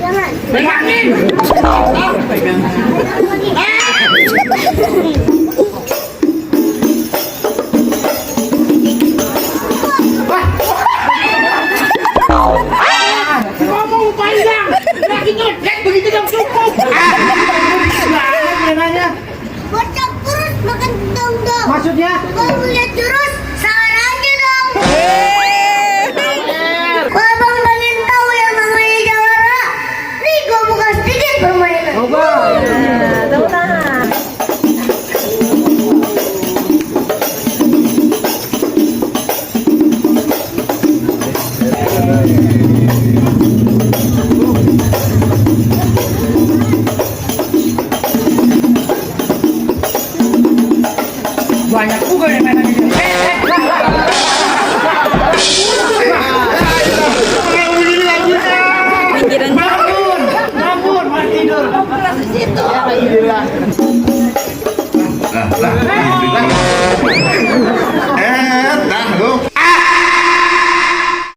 Jangan. Pegangin. Ngomong panjang. Lagi nyodek begitu dong cukup. Bocah kurus makan dong. Maksudnya? Kalau lihat jurus, salah aja dong. Kalau abang pengen tahu yang namanya jawara, nih gua buka sedikit permainan. Tahu tak? Banyak juga yang main lagi. Pinggiran. Bangun, mau tidur. Situ. Lah,